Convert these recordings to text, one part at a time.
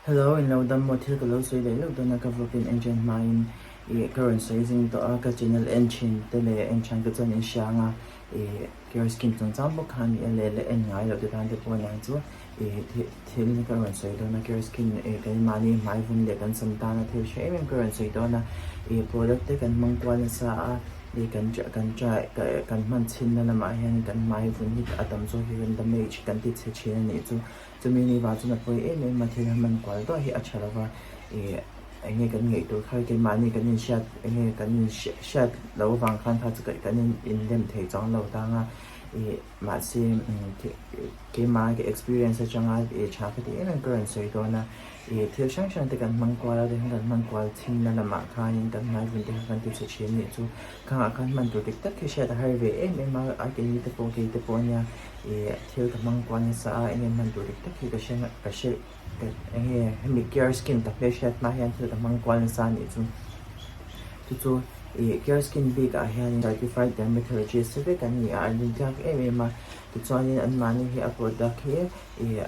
Hello, in lo dam maw thil ka lo sawi leh leuh dawn a ka vlog in en chen hmain ih ka rawn sawi zing tawh a ka channel en thin te leh en thian te chuan in hria ang a ih care skin chungchang bawk kha a ni a leh la en ngai loh te tan te pawh aniang chu ih thil ka rawn sawi dawn a care skin ih keimahni hmai vun leh kan sam tana thil hre em em ka rawn sawi dawn a ih product te kan hmang kual nasa a ih kan kan try kan hman chhinna lamah hian kan hmai vun hi a tam zawk hi kan damage kan ti chhe thin a nih chu. Chumi ni vang chuan a pawi em em a, thil hman kual duah hi a tha lo va, ih eng nge kan ngaih tur kha keimahni kan inhriat eng nge kan inhriat loh avang khan kha chu kan inlem thei chuang lo tang a, ih mahse keimah ka experience atanga ih tha ka tih em em ka rawn sawi dawn a, ih thil hrang hrang te kan hmang kual a tihian kan hman kual thinna lamah khanin kan hmaivun te kha kan ti chhe thin a nih chu, khangah khan hman tur dik tak hi hriat a har ve em em a, a keini te pawh kei te pawh ania. Ih thil ka hmang kual nasa a enge hman tur dik tak hi ka hre ka hre enge hemi care skin ka hmelhriat hma hian thil ka hmang kual nasa a nih chu chu chu ih care skin bik ah hian certified dermatologist te vek an ni a an rintlak em em a tichuanin anmahni hi a product hi ih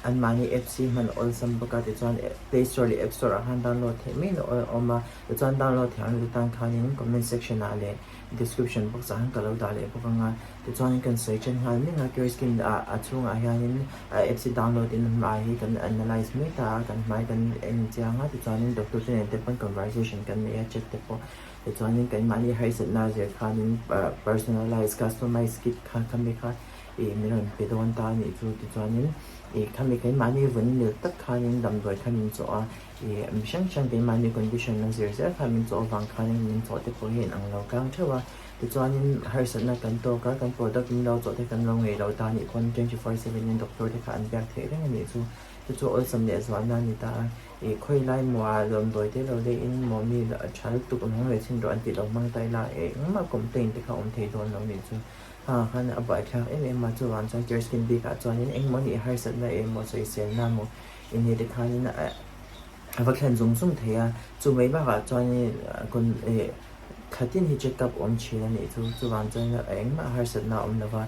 anmahni apps hi hman awlsam bawk a tichuan play store leh app store ah khan download theih mai in a awm a tichuan download theih ang tan khanin comment section ah leh description box ah khan ka lo dah leh bawk ang a. Tichuan kan sawi ṭhen nghal mek a, Cure Skin ah a chhungah hianin a apps hi download in hmai hi kan analyse mek ta a, kan hmai kan en chiang a, tichuanin doctor te nen te pawn conversation kan nei a, chat te pawh, tichuanin keimahni harsatna zir khanin personalize, customize kit kha khami kha ih min rawn pe dawn ta a nih chu, tichuanin ih khami keimahni vun mil tak khanin damdawi kha min chawh a, ih mi hrang hrang keimahni condition a zir zel kha min chawh avang khanin min chawh te pawh hi a inang lo tlang theuh a. Tichuanin harsatna kan tawk a, kan product min lo chawh te kan lo ngei lo ta anih pawn 24/7 in doctor te kha an biak theih reng anih chu. Chu chu awlsam leh zualna a ni ta a. Ih khawi lai maw ah lawmdawi te lo leh in maw mi tha lutuk awm hmang leh chhin rawh an tih lo hmang ta ila engmah complaint te kha awm thei dawn lo anih chu. Hang khan a buaithlak em em a, chuvang chuan care skin bik ah chuanin engmaw nih harsatna emaw sawiselna maw inneih te khanin a va thlen zung zung thei a. Chu mai bakah chuanin ih Khatin hi check up awm thin a nih chu, chuvang chuan engmah harsatna a awm lova,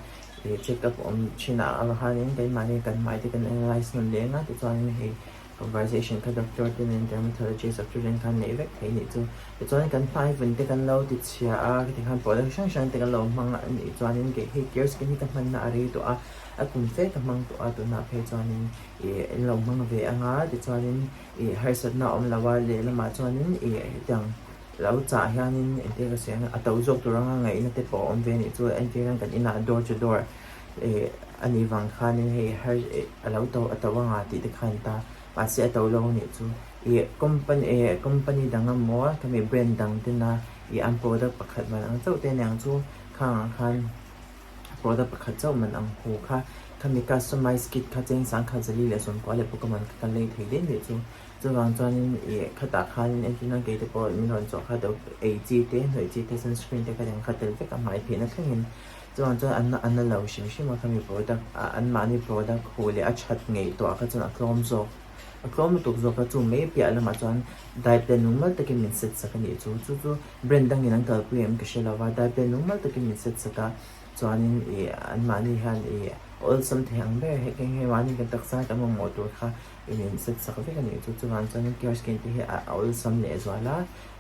ih check up awm thin ah avang khanin keimahni kan hmai te kan analyse hmun leng a, tichuanin hei conversation kha doctor te nen dermatologist doctor te khan neih vek theih a nih chu, tichuan kan hmai vun te kan lo ti chhia a, khiti khan product hrang hrang te kan lo hmang a nih chuanin kei hei care skin hi ka hmanna a rei tawh a, a kum fe ka hmang tawh a tunah phei chuanin ih an lo hmang ve ang a, tichuanin ih harsatna a awm lo a, lehlamah chuanin ih hetiang. Lo chah hianin engtir ka sawi ang a to zawk tur anga ngaihna te pawh a awm ve a nih chu entir hian kan inah door to door ih a nih vang khanin hei har ih a lo to a to anga tih te khan ta mahse a to lo a nih chu ih company ih company dang emaw khami brand dang tena ih an product pakhat man ang chauh te aniang chu khang ah khan product pakhat chauh man ang hu kha khami customize kit kha cheng sangkhat zali leh sawmkua leh pawh ka man kha kan lei thei daih nih chu. Chuvang chuanin ih khatah khanin entirna kei te pawh min rawn chawh kha deuh ei chi te hnawih chi te sunscreen te kha eng kha tel vek a hmai phehna thlengin chuvang chuan an an la lo hrim hrim a khami product ah anmahni product huh leh a that ngei tawh ah kha chuan a tlawm zawk a tlawm lutuk zawk a chu mai piah lamah chuan dye plan lungmal takin min set sak a nih chu chu chu brand dangin an kalpui em ka hre lo va dye plan lungmal takin min set sak a chuanin ih anmahni hian ih awlsam thei ang ber hei hei mahni kan taksa kan mamawh tur kha in in set sak vek a nih chu chuvang chuanin care skin te hi a awlsam leh zual a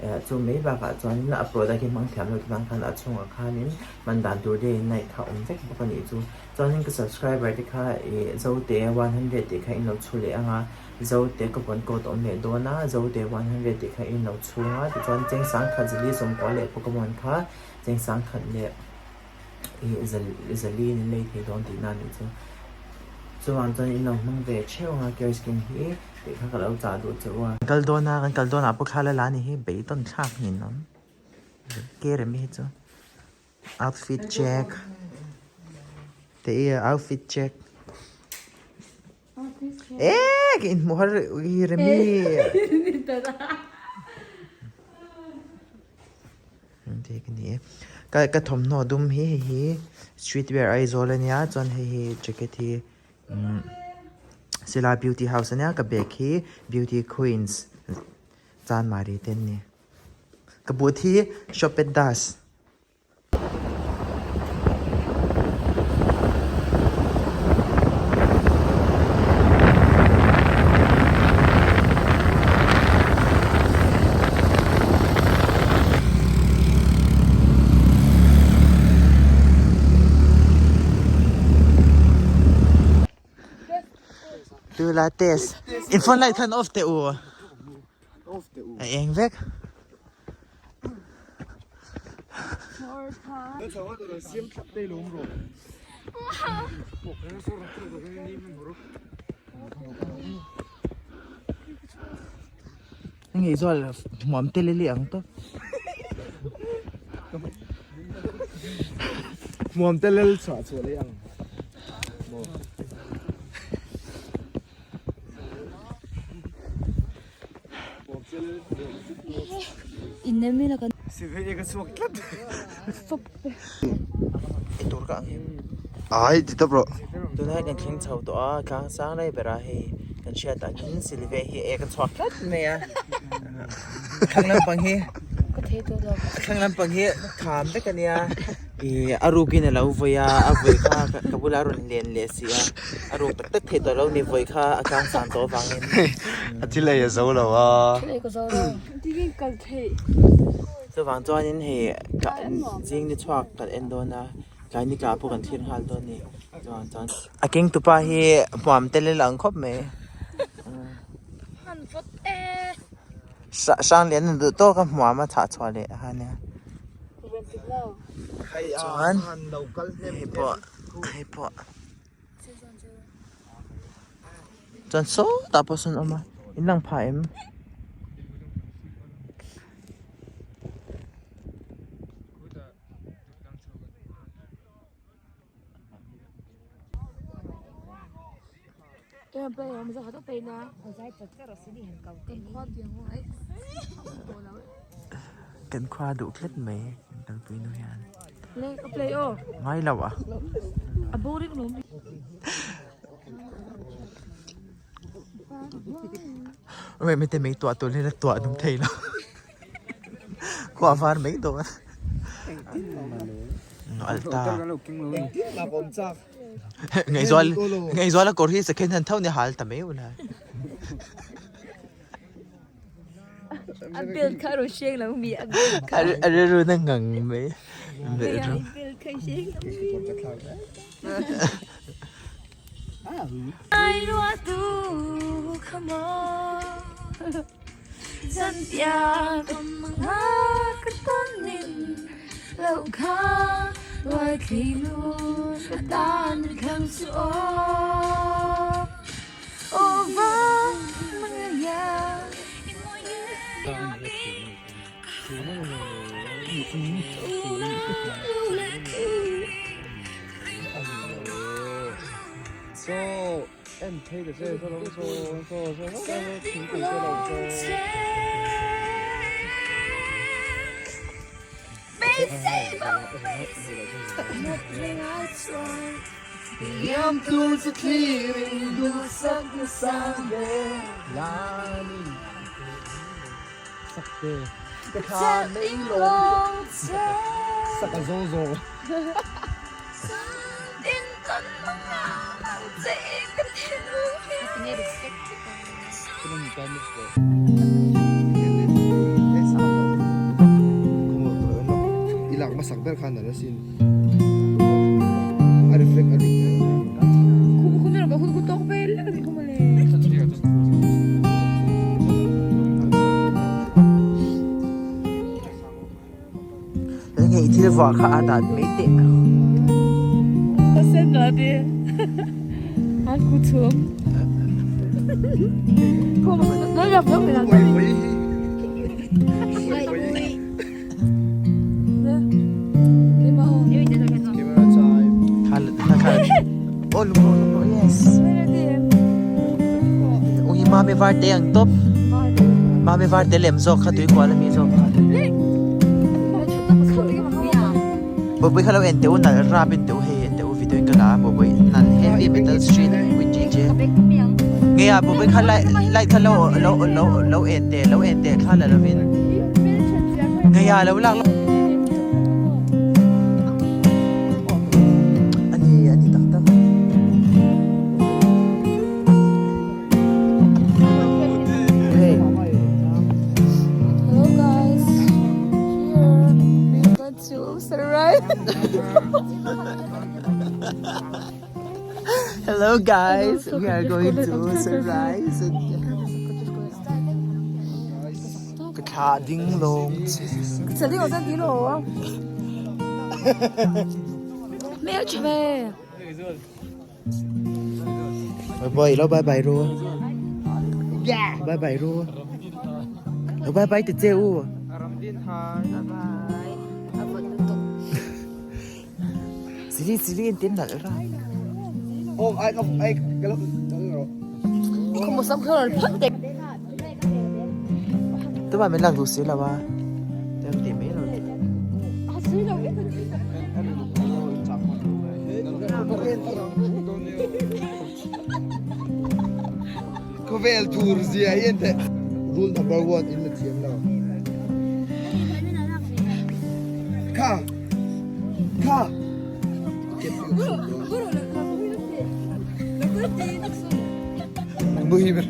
eh chu mai bakah chuanin a product hi hmang thiam lo te tan khan a chhungah khanin hman dan tur day and night kha awm vek bawk a nih chu chuanin ka subscriber te kha ih zote 100 tih kha in lo chhu leh ang a zote coupon code awm leh dawn a zote 100 tih kha in lo chhung a tichuan cheng sangkhat zali sawmkua leh pokemon kha cheng sangkhat leh ih zali in lei thei dawn tihna a nih chu. Chuvang chuan in lo hmang ve theuh ang a care skin hi tih kha ka lo chah duh che u a. Kan kal dawn a, kan kal dawn ah pawh thla la la a ni hi beidawn thlak niin awm care em hi chu outfit check te i outfit check eee ka inhmuh har i remi. Ka ka thawmhnaw dum hi hei hi street wear Aizawl ania chuan hei hi jacket hi umm Sela beauty house ania ka bag hi beauty queens Chanmari te an ni ka boot hi shopet das. Tula test. In phone light khan off teh u. A eng vek. Ngei zual hmuam te leh leh ang tawp. Hmuam te lel chhuah chhuah leh ang. Eitur ka ang em? Ai ti tawp rawh. Tunah kan thleng chho tawh a, tlang sang lai berah hei kan hriat angin Silve hi ek a chhuak tlat mai a. Thlang lampang hi thlang lampang hi kham vek a nia. Ih a rukin a lo vawi a, a vawi kha ka bulah a rawn len leh si a, a ruk tak tak thei tawh lo ni vawi kha a tlang sang tawh avangin. A thil ei a zo lo a. Chuvang chuanin hei zing ni chhuak kan en dawn a, tlai ni tla pawh kan thlir nghal dawn a ni. Chuvang chuan a keng tupa hi hmuam tel ila ang khawp mai. Hranglian an duh tawk a hmuam a chhah chhuah leh a nia. Chuan hei pawh hei pawh chuan sawtah pawh sawn a awm a in lang phah em? Kan khua duh tlat mai kan kalpui nu hian ngai lo a mite mei tuah tur hian a tuah nung thei lo. Khua var mai dawn alta ngaihzual ngaihzual a kawr hi second hand tho ni hal ta mai ula a belt kha a rawn hreng lo mi a belt kha a rilru na ngang mai belt kha i hreng lo mi I lak hmasak ber khan a la sin a reflect a dik. Enge i thil vuah kha a dat mai teh. Ka sen lo ti. A ku chhum. Oh lung lung lung yes. Ui mami var te ang top. Mami var te lem zawk kha tui kual ami zawk kha. Bawpui kha lo en teh u nalh rap in teh u hei en teh u video in ka la a bawpui nalh heavy metal street with DJ nge a bawpui kha light light kha lo lo lo lo en teh lo en teh thla la lovin nge a lo lak ani ani tak tak. Hey. Hello guys. Here we got to survive. Hello guys, we are going to surprise. Ka thla ding lawng che. Ka ding lawng ti lo. Mẹ chụp về. Bye bye, lo bye bye ru. Bye bye ru. Lo bye bye te che u. Bye bye. Sili sili in tin nalh ra. Oh, ai ka ai ka lo Không một xong rồi phất tịch. Tuma min lak duh si lo a. Tem ti mai lo. Khawvel tur zia hi an teh. Rule number one in la thiam lo. Kha! Kha! Muhi ber.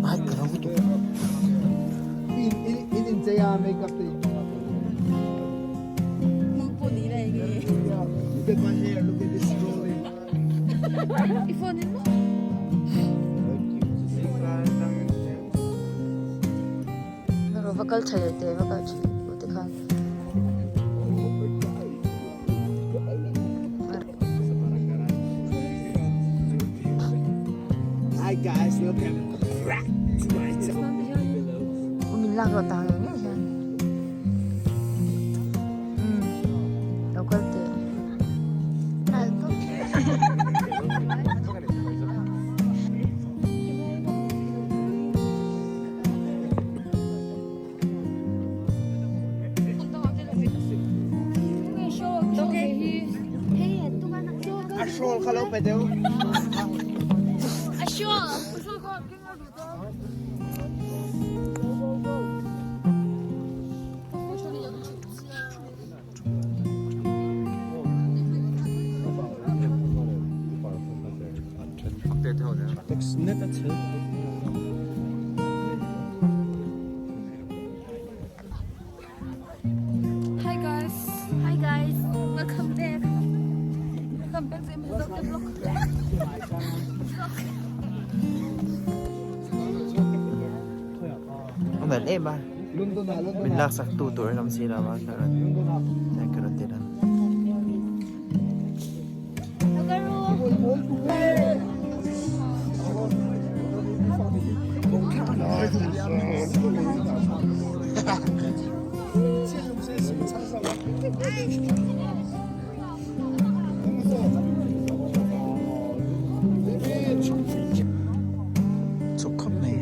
Ai ka lo tu. In in chei a make up te. Look at my hair, look at this rolling. Va kal tha leh teh va kal tha leh teh te khan. Hi guys, welcome back to my channel. Min lak rawh tang ngei ngei hian. Umm lo kal teh. A shawl kha lo pe deuh. Hi guys. Hi guys. Welcome back. Welcome back to Vlog vlog. A nalh em a. Min laksak tu tur an awm si lo a ka rawn ka rawn ti a. Chuk khawp mai.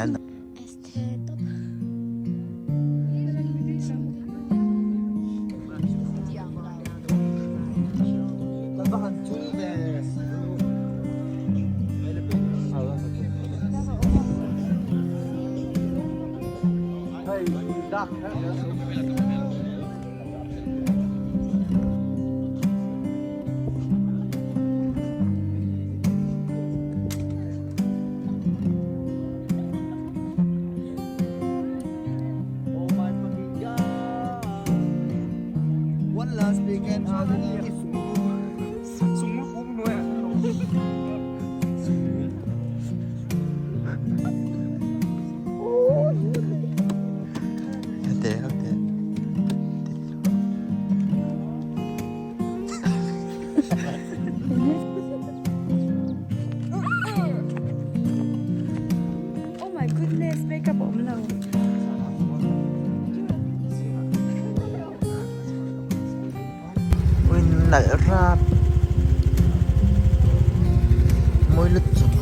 hian Oh my goodness, makeup a awm lo. Ui nalh rap. Mawi lutuk.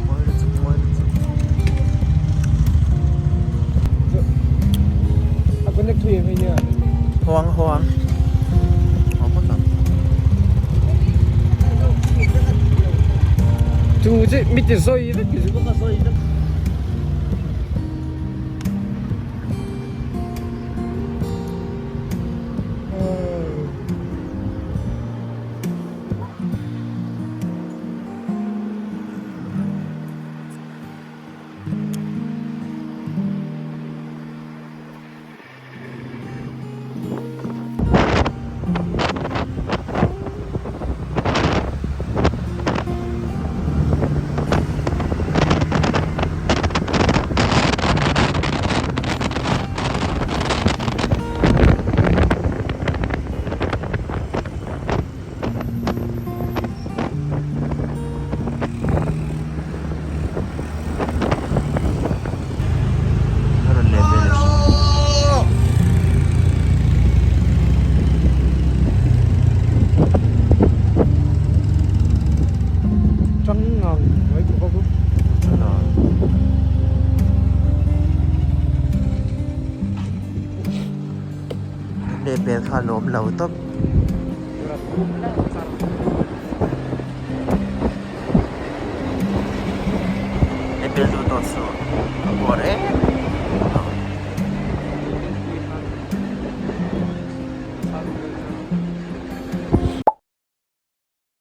Mawi lutuk, mawi lutuk. A connect thui em hei nia. Hoang hoang. Hoang phawt ang. Chu chi mi ti sawi vek. A rawn leh vel a hria. Chang ngang mai tur bawk u. Leh bel kha a lawm lo tawp. Leh bel duh tawh suh a bawr em.